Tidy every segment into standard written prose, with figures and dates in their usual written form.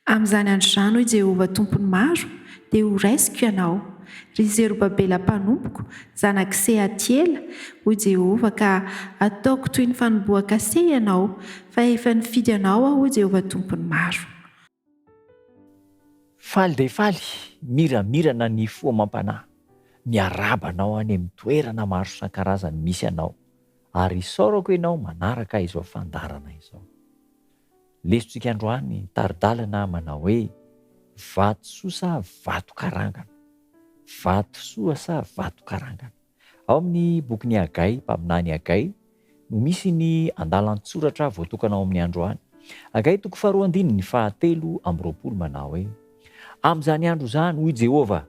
Amin'izany andro izany, hoy Jehovah Tompon'ny maro, dia horaisiko ianao, ry Zerobabela mpanompoko, zanak'i Seatiela, hoy Jehovah, ka hataoko toy ny fanombohan-kase ianao, fa efa nifidy anao Aho, hoy Jehovah Tompon'ny maro. Faly dia faly, miramirana ny fo amam-panahy, miarahaba anao any amin'ny toerana maro isan-karazany misy anao, ary isaorako ianao manaraka izao fandaharana izao. Lesontsika androany tari-dalana manao hoe vatosoa sa vato karangana? Vatosoa sa vato karangana? Ao amin'ny bokin'i Hagay, mpaminany Hagay, no misy ny andalan-tsoratra voatokana ao amin'ny androany. Hagay toko faharoa andininy fahatelo amby 20 manao hoe, Amin'izany andro izany, hoy Jehovah,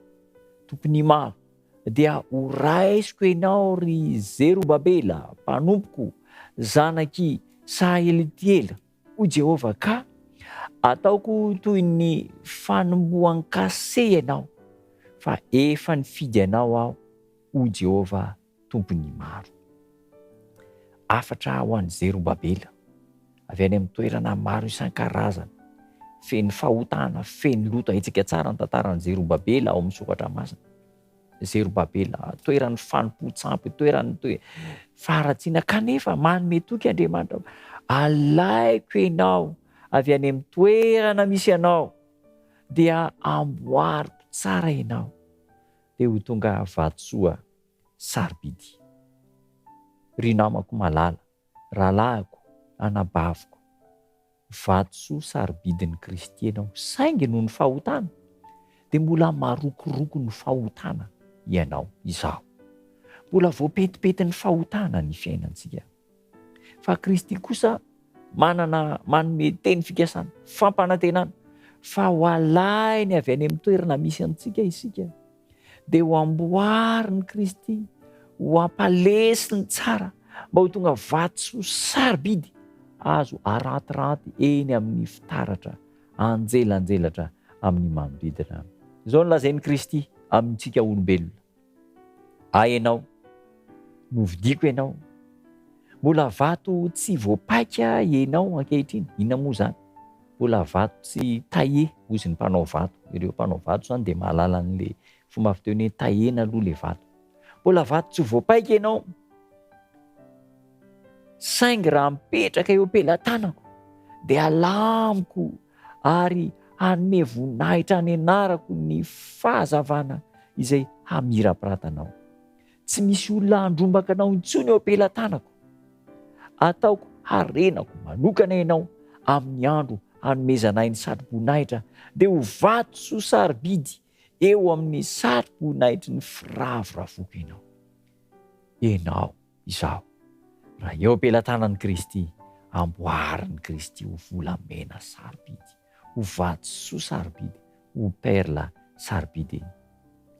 Tompon'ny maro, dia ho raisiko ianao, ry Zerobabela, mpanompoko, zanak'i Saelitiela, hoy Jehovah, ka ataoko toy ny fanombohan-kase ianao, fa efa nifidy anao Aho, hoy Jehovah Tompon'ny maro. Hafatra ho an'i Zerobabela, avy any amin'ny toerana maro isan-karazany, feno fahotana, feno loto. Haintsika tsara ny tantaran'i Zerobabela ao amin'ny Soratra Masina. Zerobabela, toeran'ny fanompoan-tsampy, toeran'ny toe faharatsiana, kanefa manome toky Andriamanitra, alaiko ianao avy any amin'ny toerana misy anao, dia amboariko tsara ianao, dia ho tonga vatosoa sarobidy. Ry namako malala, rahalahiko, anabaviko, vatosoa sarobidin'i Kristy ianao, saingy noho ny fahotana, dia mbola marokoroko ny fahotana ianao, izaho. Mbola voapentipentin'ny fahotana ny fiainantsika. Fa Kristy kosa manana manome teny fikasana, fampanantenana, fa ho alainy avy any amin'ny toerana misy antsika isika, dia ho amboarin'i Kristy, ho ampalesiny tsara mba ho tonga vatosoa sarobidy azo arantiranty eny amin'ny fitaratra anjelanjelatra amin'ny manodidina. Izao no lazain'i Kristy amintsika olombelona, Ahy ianao, novidiako ianao, mbola vato tsy voapaika ianao ankehitriny. Inona moa izany? Mbola vato tsy taillé hozy ny mpanao vato. Ireo mpanao vato izany dia mahalala an'ilay fomba fiteny hoe taillena aloha ilay vato. Mbola vato tsy voapaika ianao, saingy raha mipetraka eo am-pelatanako dia alamiko ary hanome voninahitra ny anarako ny fahazavana izay hamirapiratanao. Tsy misy olona handrombaka anao intsony eo am-pelatanako. Ataoko harenako manokana ianao amin'ny andro hanomezana ahy ny satroboninahitra, dia ho vatosoa sarobidy eo amin'ny satroboninahitry ny firavoravoako ianao. Ianao, izaho, raha eo am-pelatanan'i Kristy, amboarin'i Kristy ho volamena sarobidy, ho vatosoa sarobidy, ho perla sarobidy.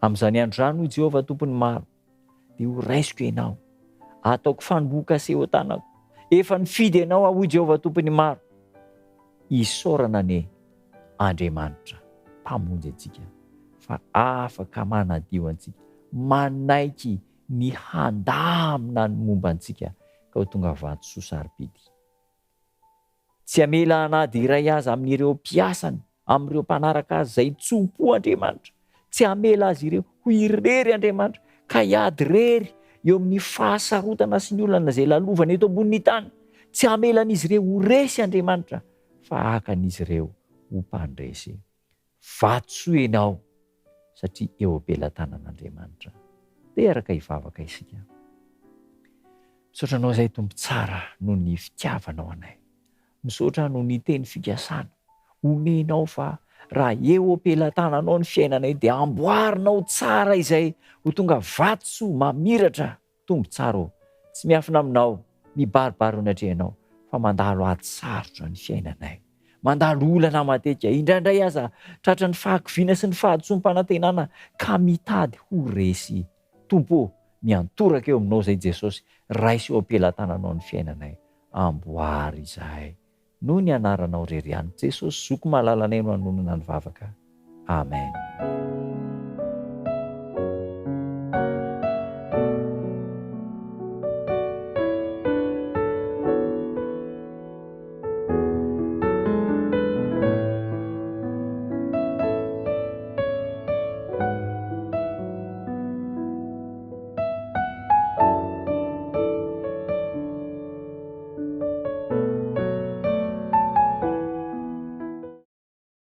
Amin'izany andro izany, hoy Jehovah Tompon'ny maro, dia ho raisiko ianao, hataoko fanombohan-kase eo an-tanako. Efa nifidy anao aho, hoy Jehovah Tompon'ny maro. Isaorana anie Andriamanitra Mpamonjy antsika, fa afaka manadio antsika, manaiky ny handamina ny momba antsika ka ho tonga vatosoa sarobidy. Tsy hamela an'ady iray aza amin'ireo mpiasany, amin'ireo mpanaraka azy izay tso-po Andriamanitra. Tsy hamela azy ireo ho irery Andriamanitra, ka hiady irery eo amin'ny fahasarotana sy ny olana izay lalovany eto ambonin'ny tany. Tsy hamela an'izy ireo ho resy Andriamanitra, fa haka an'izy ireo ho mpandresy. Vatosoa ianao satria eo am-pelatanan'Andriamanitra. Dia araka hivavaka isika. Misaotra Anao izay Tompo tsara noho ny fitiavanao anay. Misaotra noho ny teny fikasana omenao fa raha eo am-pelatananao ny fiainanay dia amboarinao tsara izay ho tonga vatosoa mamiratra Tompo tsara ô, tsy miafina aminao, mibaribary eo anatrehanao, fa mandalo ady sarotra ny fiainanay. Mandalo olana matetika, indraindray aza tratran'ny fahakiviana sy ny fahadisoam-panantenana ka mitady ho resy. Tompo ô, miantoraka eo aminao izay Jesosy, raiso eo am-pelatananao ny fiainanay, amboary izahay. Noho ny anaranao irery ihany Jesosy zoky malalanay no anonona ny vavaka. Amen.